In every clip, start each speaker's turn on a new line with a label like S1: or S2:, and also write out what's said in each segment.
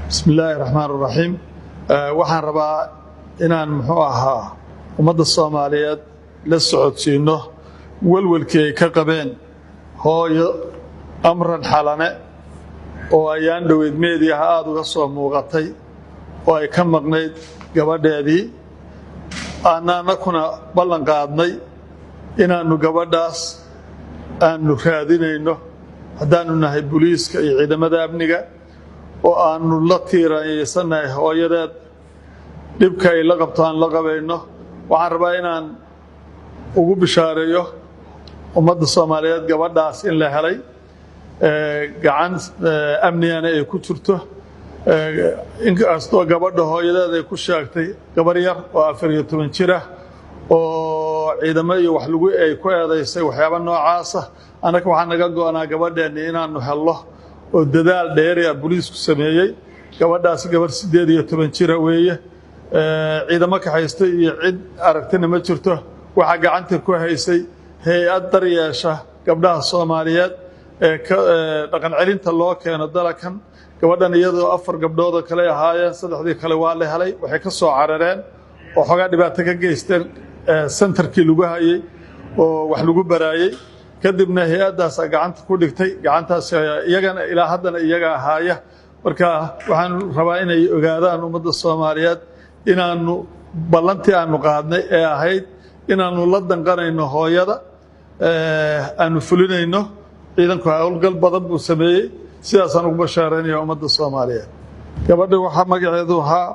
S1: Bismi illaahi raxmaan raxiim. Waxaan rabaa inaan, muxuu ahaa, ummadda Soomaaliyeed la socodsiino welwelkii ay ka qabeen hooyo Amran Xalane oo ayaan dhoweyd meediyaha aada uga soo muuqatay oo ay ka maqnayd gabadheedii. Aana annakuna ballan qaadnay inaannu gabadhaas aanu raadinayno haddaanu nahay booliiska iyo ciidamada amniga, oo aanu la tiiraanyeysannahay hooyadeed, dhibka ay la qabto aan la qabayno. Waxaan rabaa inaan ugu bishaareeyo ummadda Soomaaliyeed gabadhaas in la helay, gacan amnigana ay ku jirto. Inkastoo gabadha hooyadeed ay ku sheegtay gabar yar oo 14 jir ah oo ciidamo iyo wax lagu ay ku eedaysay, waxyaaba noocaasa, annaka waxaa naga go'naa gabadheenni inaanu helno oo dadaal dheeri ah booliisku sameeyey. Gabadhaas gabarh 18 jira weeye. Ciidamo kaxaystay iyo cid aragtina ma jirto. Waxaa gacanta ku haysay hay'ad daryeesha gabdhaha Soomaaliyeed ee dhaqan celinta loo keeno dalakan. Gabadhan iyadoo afar gabdhoodoo kale ahaayeen, saddexdii kale waa la helay. Waxay ka soo carareen oo xoogaa dhibaato ka geysteen centerkii lagu hayey oo wax lagu baraayey. Kadibna hay'addaasaa gacanta ku dhigtay, gacantaas iyagana ilaa haddana iyaga ahaaya. Marka waxaan rabaa inay ogaadaan ummadda Soomaaliyeed inaanu ballantii aanu qaadnay ee ahayd inaanu la danqanayno hooyada aanu fulinayno. Ciidanku howlgal badan buu sameeyey. Sidaasaan ugu bashaaraynaya ummadda Soomaaliyeed. Gabadha waxaa magaceedu ahaa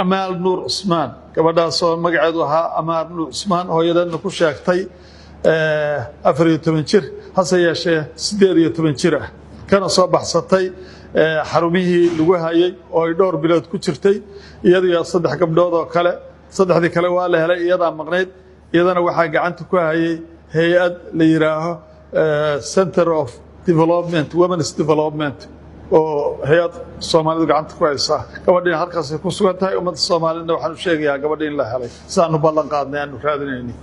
S1: Amaal Nuur Cusmaan. Gabadhaasoo magaceedu ahaa Amaal Nuur Cusmaan, hooyadeedna ku sheegtay 14 jir, hase yeeshee 18 jir ah, kana soo baxsatay xarumihii lagu hayay oo ay dhowr bilood ku jirtay, iyadiyo saddex gabdhood oo kale. Saddexdii kale waa la helay, iyadaa maqnayd. Iyadana waxaa gacanta ku hayay hay'ad la yidhaaho Center of Development, Women's Development, oo hay'ad Soomaalidu gacanta ku haysaa. Gabadhiina halkaasay ku sugan tahay. Ummadda Soomaalida waxaan u sheegayaa gabadhi in la helay, sidaanu ballan qaadnay aanu raadinayni.